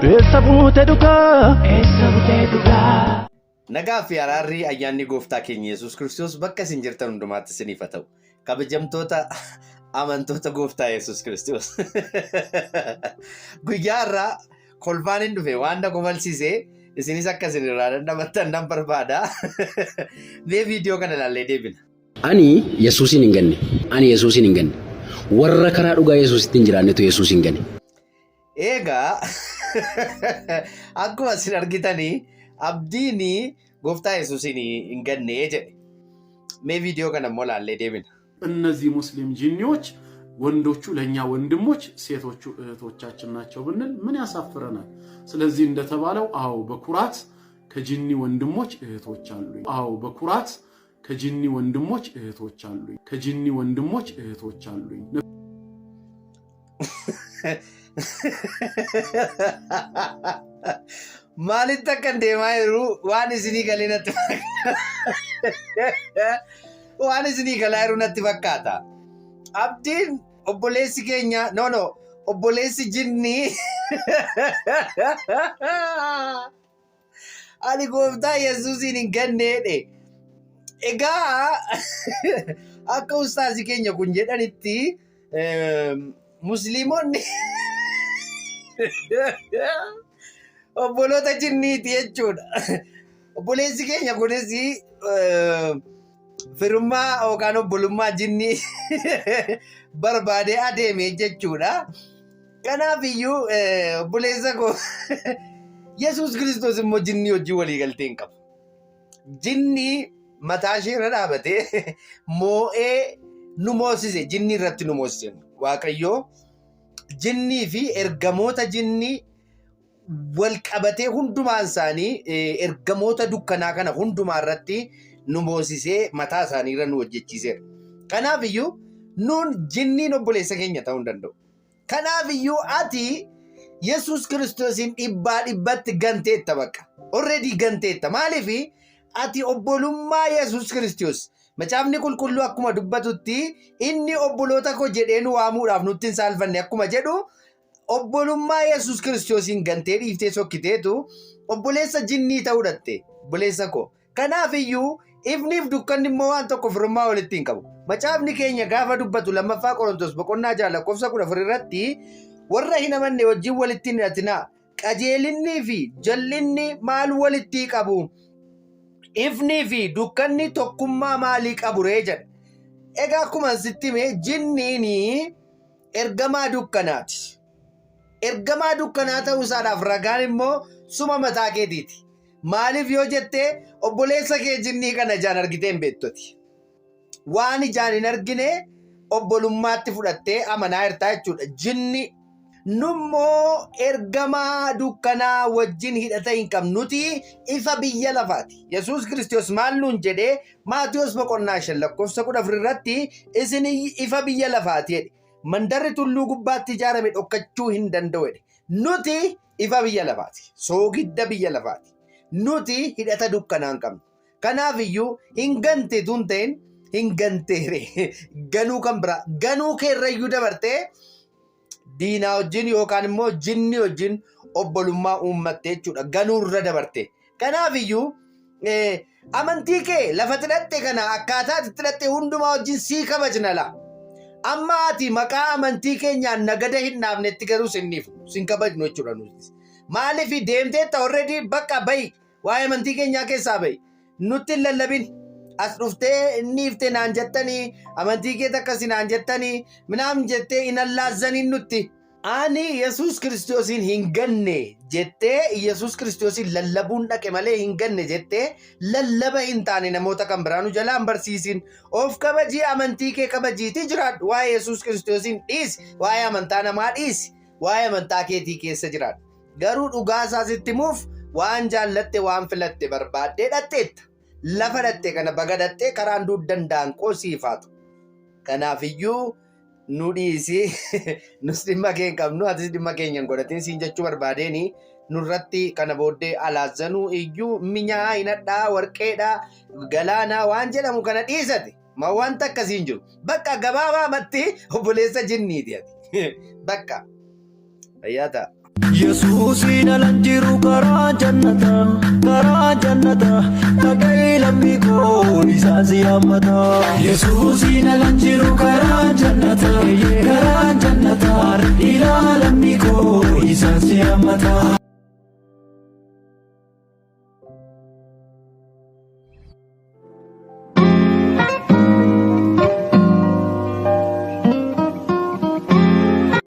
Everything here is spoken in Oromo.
Eessa buute dhugaa? Eessa buutee dhugaa? Nagaa fi araarri ayyaanni gooftaa keenya Yesuus Kiristoos bakka isin jirtan hundumaatti isiniif haa ta'u. Kabajamtoota amantoota gooftaa Yesuus Kiristoos. Guyyaa irraa kolfaan hin dhufe waan na kofalsiise isinis akka isin irraa dandamattan nan barbaada. Mee viidiyoo kana ilaallee deebina. Ani Yesuusiin hin ganne. Ani Yesuusiin hin ganne. Warra karaa dhugaa Yesuusitti hin jiraannetu Yesuusiin gane. Egaa akkuma isin argitanii abdiin gooftaa Yesuusiin hin ganne jedhe. Mee viidiyoo kana immoo ilaallee deebina. እነዚህ ሙስሊም ጂኒዎች ወንዶቹ ለእኛ ወንድሞች፣ ሴቶቹ እህቶቻችን ናቸው ብንል ምን ያሳፍረናል? ስለዚህ እንደተባለው አዎ በኩራት ከጂኒ ወንድሞች እህቶች አሉኝ። አዎ በኩራት ከጂኒ ወንድሞች እህቶች አሉኝ። ከጂኒ ወንድሞች እህቶች አሉኝ። Maalitti akkan deemaa jiru waan isinii galee natti waan isinii galaa jiru natti fakkaata. Abdiin obboleessi keenya no no obboleessi jinnii ani gooftaa Yesuusiin hin ganneedhe. Egaa akka ustaazii keenya kun jedhanitti musliimonni obboloota jinniiti jechuudha. Obboleessi keenya kunis firummaa yookaan obbolummaa jinnii barbaadee adeeme jechuudha. Kanaaf iyyuu obboleessa koo Yesuus Kiristoos immoo jinnii wajjin walii galtee hin qabu. Jinnii mataa ishee irra dhaabatee moo'ee nu moosise jinnii irratti nu moosise. Waaqayyoo jinnii fi ergamoota jinnii wal qabatee hundumaan isaanii ergamoota dukkanaa kana hundumaa irratti nu moosisee mataa isaanii irra nu hojjechiiseera. Kanaaf iyyuu nuun jinniin obboleessa keenya ta'uu hin danda'u. Kanaaf iyyuu ati Yesuus Kiristoosiin dhibbaa dhibbatti ganteetta bakka. Already ganteetta. Maaliif ati obbolummaa Yesuus Kiristoos Macaafni qulqulluu akkuma dubbatutti inni obboloota koo jedhee nu waamuudhaaf nutti hin saalfanne akkuma jedhu obbolummaa Yesuus Kiristoosiin gantee dhiiftee sokkiteetu obboleessa jinnii ta'uu dhatte obboleessa koo. Kanaaf iyyuu ifniif dukkanni immoo waan tokko firummaa walitti hin qabu. Macaafni keenya gaafa dubbatu lammaffaa Qorontos boqonnaa 6 lakkoofsa 14 irratti warra hin amanne wajjin walitti hin hidhatinaa. Qajeelinnii fi jal'inni maal walitti qabu? Ifnii fi dukkanni tokkummaa maalii qabu ree jedha. Egaa akkuma sitti hime jinniin ergamaa dukkanaati. Ergamaa dukkanaa ta'uu isaadhaaf ragaan immoo suma mataa keetiiti. Maaliif yoo jettee obboleessa kee jinnii kana ijaan argitee hin beektuti. Waan ijaan hin argine obbolummaatti fudhattee amanaa jirtaa jechuudha. Jinni nummoo ergamaa dukkanaa wajjin hidhata hin qabnu. Nuti ifa biyya lafaati. Yesuus Kiristoos maal nuun jedhee Maatiyos boqonnaa 5 lakkoofsa 14 irratti isin ifa biyya lafaati jedhe. Mandarri tulluu gubbaatti ijaarame dhokkachuu hin danda'u jedhe. Nuti ifa biyya lafaati. Soogidda biyya lafaati. Nuti hidhata dukkanaa hin qabnu. Kanaaf iyyuu hin gante tun ta'in hin ganteere. Ganuu kan biraa. Ganuu keerrayyuu dabartee diinaa wajjin yookaan immoo jinni wajjin obbolummaa uummatte jechuudha. Ganuurra dabarte. Kanaaf iyyuu amantii kee lafa xidhatte kana akkaataa ati xidhatte hundumaa wajjin sii kabajna laa. Amma ati maqaa amantii keenyaan nagada hin dhaabnetti garuu sinniif sin kabajnu jechuudha nuti. Maaliif deemteetta already bakka bahi waa'ee amantii keenyaa keessaa bahi. Nutti hin lallabin. As dhuftee inni ifte naan jettanii amantii kee takkasi naan jettanii minaam jettee hin allaazzaniin nutti. Ani Yesuus Kiristoosiin hin ganne jettee Yesuus Kiristoosiin lallabuun dhaqe malee hin ganne jettee lallaba hin taane namoota kan biraa nu jalaa hin barsiisin. Of kabajii amantii kee kabajiitii jiraadhu. Waa'ee Yesuus Kiristoosiin dhiisi. Waa'ee amantaa namaa dhiisi. Waa'ee amantaa keetii keessa jiraadhu. Garuu dhugaa isaa sitti himuuf waan jaallatte waan filatte barbaaddee dhatteetta. Lafa dhatte kana baga dhattee karaan duuddan daanqoo siif haa ta'u. Kanaafiyyuu Nu dhiisi nus dhimma kee hin qabnu atis dhimma keenya hin godhatin siin jechuu barbaadeeni nurratti kana booddee alaazzanuu iyyuu minyaa hinadhaa warqeedhaa galaanaa waan jedhamu kana dhiisate ma wanta akkasii hin jiru. Bakka gabaabaamatti obboleessa jinniiti ati. Bakka. Fayyaa ta'a. Yesuusiin alan jiru karaa jannataa karaa jannataa dhaga'i lammii koo isaan si hammata. Yesuusiin alan jiru karaa jannataa karaa jannataa ilaa lammii koo isaan si hammata.